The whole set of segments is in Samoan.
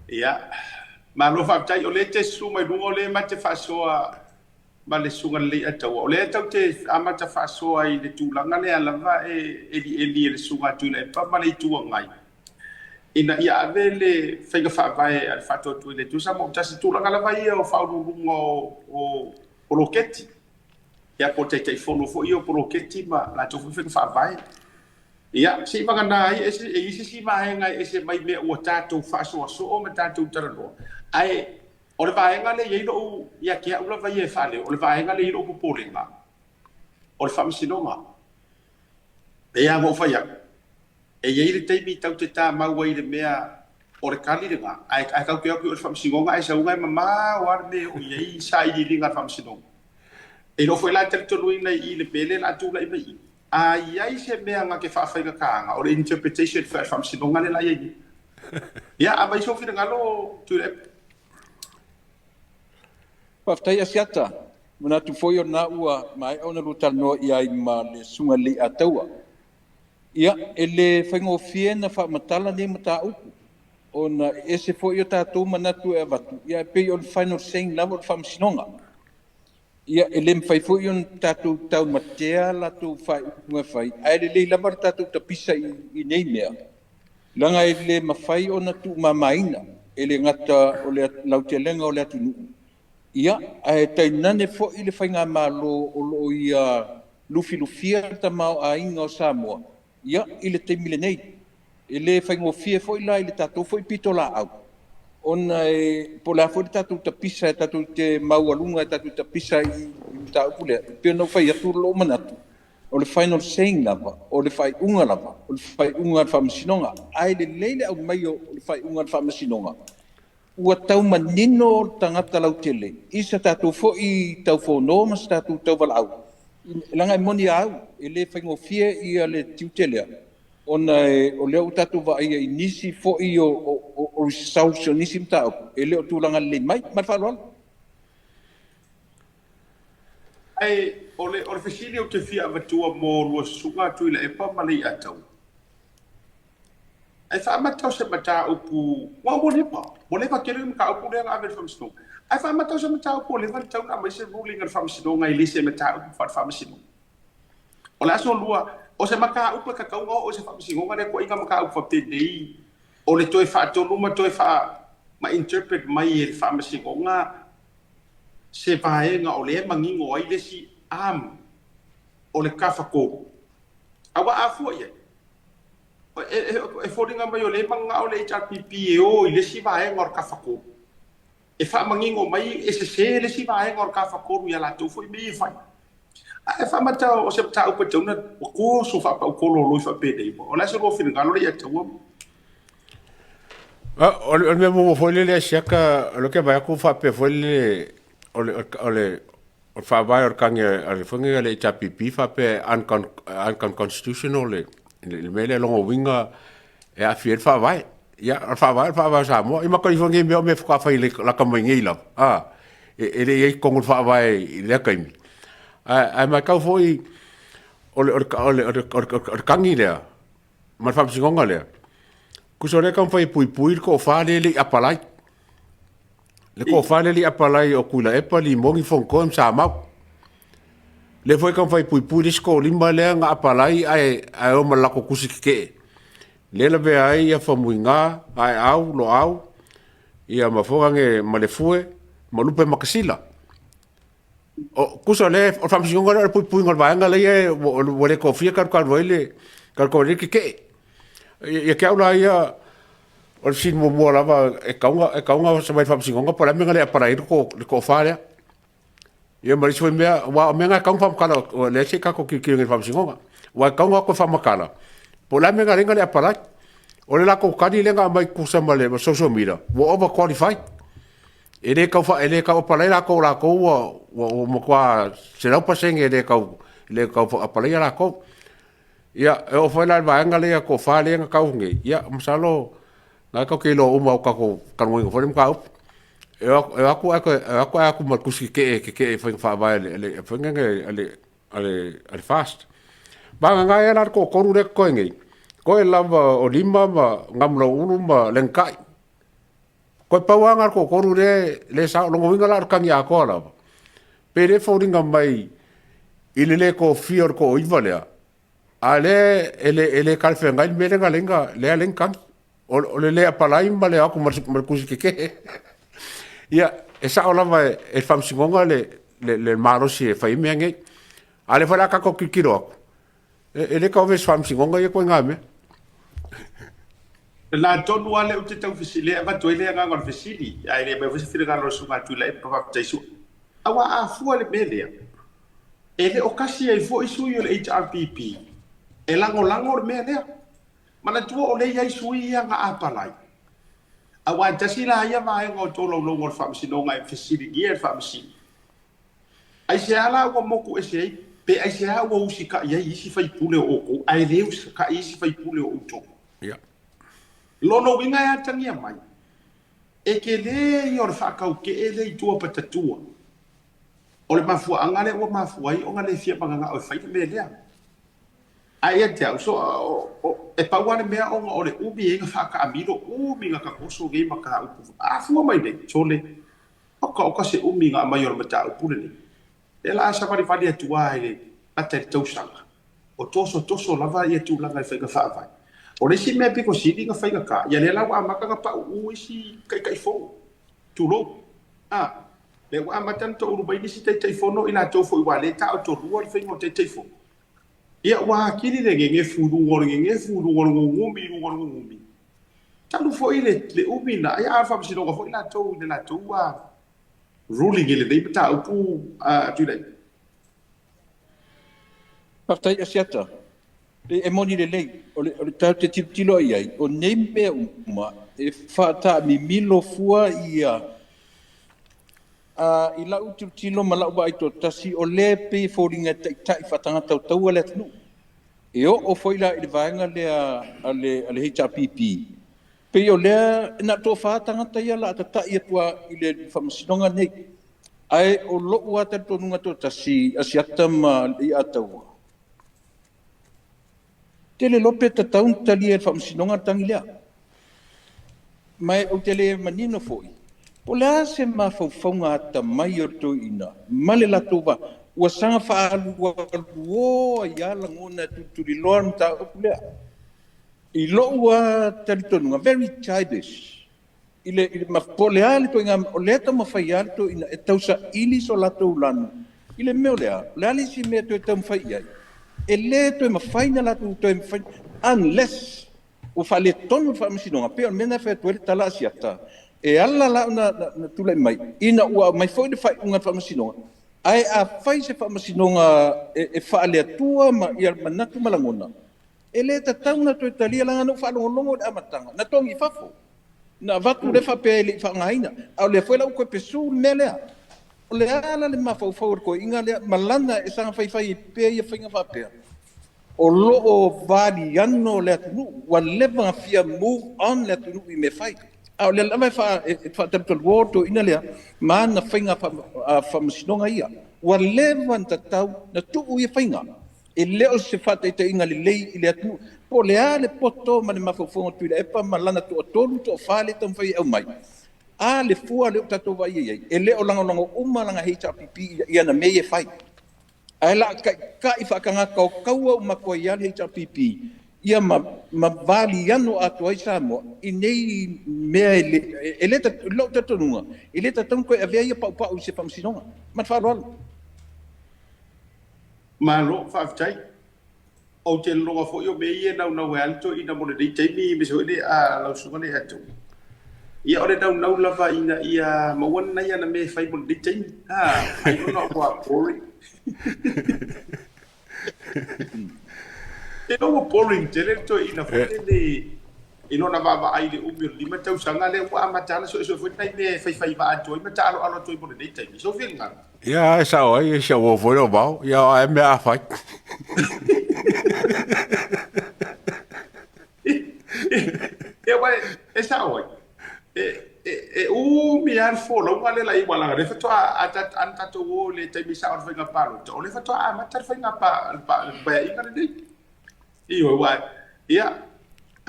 Ia, malo faafetai. O lea e te susu mai luga, o lea ma te faasoa ma le Susuga i le Leiataua. O lea tatou te amata faasoa i le tulaga lea lava e elieli e le Susuga a Tuilaepa ma le Itu Agai, ina ia ave le faiga faavae a le Faatuatua i le Atua Samoa ua Tasi, tulaga lava ia o faauluuluga o poloketi, ia po o Taitaifono foi ia o poloketi ma latou foi faiga faavae. Ia, seivagana ai e i ai se isi vaega e ese mai mea ua tatou faasoa soo ma tatou talanoa. Ae o le vaega lea e i ai lou, ia te au lava ia e faaleo, o le vaega lea e i ai lou popolega, o le faamasinoga. E pei lava ona ou fai atu, e i ai le taimi tatou te tamau ai i le mea o le tali lena, ae tatou te o atu i o i le faamasinoga ae sauga e mamao lava le mea e oo i ai sailiiliga a le faamasinoga. E iloa foi la e talitonuina i i le mea lea o le a tulai mai i i. A i ai se mea na te faafaigataina, o le interpretation foi a le faamasinoga lea la i ai nei. Ia, aumai sou finagalo Tuilaepa. Faafetai Asiata. Manatu foi o lena ua maea ona lua talanoa i ai ma le Susuga i le Leiataua. Ia, e le faigofie ona faamatala nei mataupu ona e ese foi o tatou manatu e avatu, ae pei o le final saying lava o le Faamasinoga. Ia, e le mafai foi ona tatou taumatea latou faaiuga e fai, ae lelei lava le tatou tapisa i nei mea, leaga e le mafai ona tuumamaina, e le gata o le lautelega o le atunuu, ia, ae tainane foi le faigamalo o lo o ia lufilufia le tamaoaiga o Samoa, ia, i le taimi lenei. E le faigofie foi la i le tatou foi pitolaau, ona e po o le a foi le tatou tapisa e tatou te maualuga e tatou tapisa i le mataupu lea, e pei ona ou fai atu lou manatu, o le final saying lava, o le faaiuga lava, o le faaiuga a le Faamasinoga. Ae lelei le aumai o le faaiuga a le Faamasinoga, ua tau manino le tagata lautele i se tatou foi taufono ma se tatou tauvalaau, leaga e moni a au, e le faigofie ia le tiute lea, ona o lea ua tatou vaaia i nisi foi o results o nisi mataupu e le o tulaga lelei mai. Ma le faaaloalo. Ae o le fesili ou te fia avatua mo lua susuga Tuilaepa ma Leiataua, ae faamata o se mataupu, aua ua leva, ua leva tele le mataupu lea na ave i le faamasinoga, ae faamata o se mataupu ua leva ona tatau ona aumai se ruling a le faamasinoga e le se mataupu faale-faamasinoga. O le aso lua, o se mataupu e tatau ona oo i se faamasinoga lea ituaiga mataupu faapenei, o le toe faatonu ma toe faa ma interpret mai e le faamasinoga se vaega o lea e manino ai le isi arm o le tafatolu. Aua a fua i ai, e foliga mai o lea e mananao le HRPP e o i le isi vaega o le tafatolu, e faamanino mai e sese le isi vaega o le tafatolu i a latou foi mea ia e fai. Ae faamata o se mataupu e tatau ona toso faapaukololoi faapenei. O le a se lua finagalo le Leiataua? O le mea muamua foi lele Asiata, o lea ou te vaai atu faapea foi lele o le faavae o le tagi a le foi lenei a le HRPP faapea e unconstitutional le mea lea, lona uiga e aafia ai le faavae. Ia, o le faavae o le faavae o Samoa. Ia matou ifo nei mea o mea faatoa fai lata mai nei lava, a, e le i i ai i totonu o le faavae i lea taimi. Ae matau foi o le tagi lea ma le faamasinoga lea, tusa o lea e taumafai e puipui le toa-fa lea e le i apalai. Le toa-fa lea e le i apalai o Tuilaepa, Limoni, Fonotoe ma Samau. Lea foi e taumafai e puipui le isi toalima lea na apalai ae o ma le latou tusi tetee, lea e lavea ai Faumuina, Aeau, Loau, ia ma foi nane ma Lefue ma Lupe Makasila. O, tusa o le faamasinoga lea o le puipuiga o le vaega lea ua le tofia talu ai le talu ai le tetee. Ia te au la ia, o le fesili muamua lava e tatau ona sau mai le faamasinoga po o le a le mea na le apalai ai le toa-fa lea. Ia ma le isi foi mea, aua o mea na e tatau ona faamatala, o lea se i tatou tilotilo i le faamasinoga. Aua e tatau ona o atu e faamatala, po o le a le mea na ala ai ona le apalai. O le latou tali lea na aumai e tusa ma le social media, ua over qualified. E le tau apalai latou o latou ua matua 100% e le tau apalaia latou. Ia, e oo foi la i le vaega lea toa-fa lea na tau nei, ia masalo o lena tatou te iloa uma ua tatou talanoaina foi le mataupu. E o atu ae o atu ma le tusi tetee e tetee i faiga faavae foi lele a le FAST. Vagana ai la le toatolu lea e totoe nei, toe lava o Lima ma Namulauulu ma Lenatai. Koe pau lava na o le toatolu lea e sao. O lona uiga la o le tagi atoa lava, pe le foliga mai i le le tofia o le toaiva lea, a o lea e le talafeagai le mea lea na ala ai ona tagi. O le le apalai ma le o atu ma le tusi tetee. Ia, e sao lava e le Faamasinoga le malosi e fai ai mea nei. A o lea foi o le a tatou tilotilo atu, e le tau avea i se Faamasinoga ia ituaiga mea. O lena tonu lava lea ou te tau fesili ai, avatu ai le agaga o le fesili, ae le aumaia foi se finagalo o le Susuga a Tuilaepa faafetai sua. Aua a fua i le mea lea, e le o kasi ai foi sui o le HRPP e lagolago le mea lea. Manatua o lea e i ai sui ia na apalai, aua e tasi la ia vaega o tolaulauga o le Faamasinoga e fesiligia e le Faamasino. Aisea la ua motu ese ai, pe aisea ua usitai ai isi faipule o outou, ae le usitai isi faipule o outou? Lona uiga e atagia mai, e tele ia o le faatautee lea i tua patatua. O le mafuaaga lea ua mafua ai ona le fia mananao e fai le mea lea. Ae ia te au, so, e pau lava le mea ona o le umi ai na faataamilo, umi na tatoso nei mataupu. A fua mai nei, sole, oka se umi na aumai o le mataupu lenei. E la savalivali atu lava i le lata i le tausaga, o tosotoso lava ia tulaga i faiga faavae. O le isi mea pito sili na faigata, ia lea la ua amata na pauu isi taitaifono, tulou. A, lea ua amata ona toulu mai nisi taitaifono i latou foi ua le taotolua le faiga o taitaifono. Ia ua atili le gegefu i luga o le gegefu, i luga o le gugumi, i luga o le gugumi. Talu foi le umi na, ia a o le faamasinoga foi latou i le latou ruling i lenei mataupu Tuilaepa. Faafetai Asiata. E moni lelei, o le tatou te tilotilo i ai, o nei mea uma e faataamimilo fua ia. I lau tilotilo ma lau vaai toatasi, o lea e pei e foliga e taitai faatagata taua le atunuu. E oo foi la i le vaega lea a le HRPP, pei o lea na tofa tagata ia la tatai atu i le faamasinoga nei. Ae o lou talitonuga toatasi Asiata ma le Ataua, tele lope tatau na talia e le faamasinoga le tagi lea. Ma ou te le manino foi, po o le a se mafaufauga atamai o le toeaina ma le latou va, ua saga faaalualuoa ai lagona e tulituliloa le mataupu lea. I lou talitonuga, very childish. I le po o le a le toeaina, o lea taumafai lava le toeaina e tausaili so latou lanu i le mea o lea, o le a le isi mea toe taumafai i ai? E le toe mafai na latou toe mafai, unless ua faaletonu le faamasinoga, pei o le mea na fai atu ai le tala Asiata, e ala la ona tulai mai, ina ua aumai foi le faaiuga a le faamasinoga, ae a fai se faamasinoga e faaleatua ma ia manatu ma lagona, e le tatau na toe talia laga na ou faalogologo i le amataga, na togi i fafo. Na avatu le faapea e le i faaaogaina, a o lea foi la ua toe pesu le mea lea. O le a la le mafaufau o le toeaina lea, ma lana e saga faifai pea ia faiga faapea. O loo valiano le atunuu, ua leva na fia move on le atunuu i mea fai. A o lea lava e faatalutaluo le toeaina lea, ma ana faiga faamasinoga ia. Ua leva na tatau na tuu ia faiga. E le o se faataitaiga lelei i le atunuu. Po o le a le poto ma le mafaufauga o Tuilaepa ma lana toatolu, toafa lea e taumafai e aumai. A le fua lea ua tatou vaai i ai, e le o lagolago uma lana HRPP i ana mea ia e fai. Ae la taitai faatagata o taua uma atu ai lava le HRPP, ia ma valiano atoa ai Samoa i nei mea e le lou talitonuga, e le tatau ona toe avea ia paupau i se faamasinoga. Ma le faaaloalo. Malo, faafetai. Ou te lologa foi o mea ia e naunau ai lava le toeaina mo lenei taimi, aemaise foi le lau susuga le Atu. Ia o le naunau lava ina ia maua nai ana mea e fai mo lenei taimi. Ai ona ua boring. E ua boring tele le toeaina foi lele i lona vaavaai i le umi o le 5 tausaga lea ua amata ana suesue foi nai mea e faifai vaa atu ai ma taaloalo atu ai mo lenei taimi. Sou finagalo. Ia, e sao ai, e si au foi o vao. Ia, ai mea a fai. Ia, uai, e sao ai. E umi lava le folauga lea la i ua laga lea faatoa ana tatou o i le taimi sao o le faiga palota, o lea faatoa amata le faiga paeaiga lenei. Ioe, uai, ia,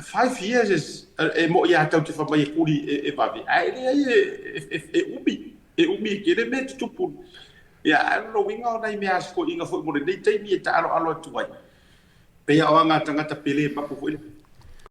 5 years is e mo ia tau te whamai e kuri e vave. Ai le ai e umi. E umi e kere me tutupu. Ia, ai lo winga o nai mea asko inga fo mo le nei taimi e ta alo alo atu ai. Pe ia o anga tangata pele mapu fo ile.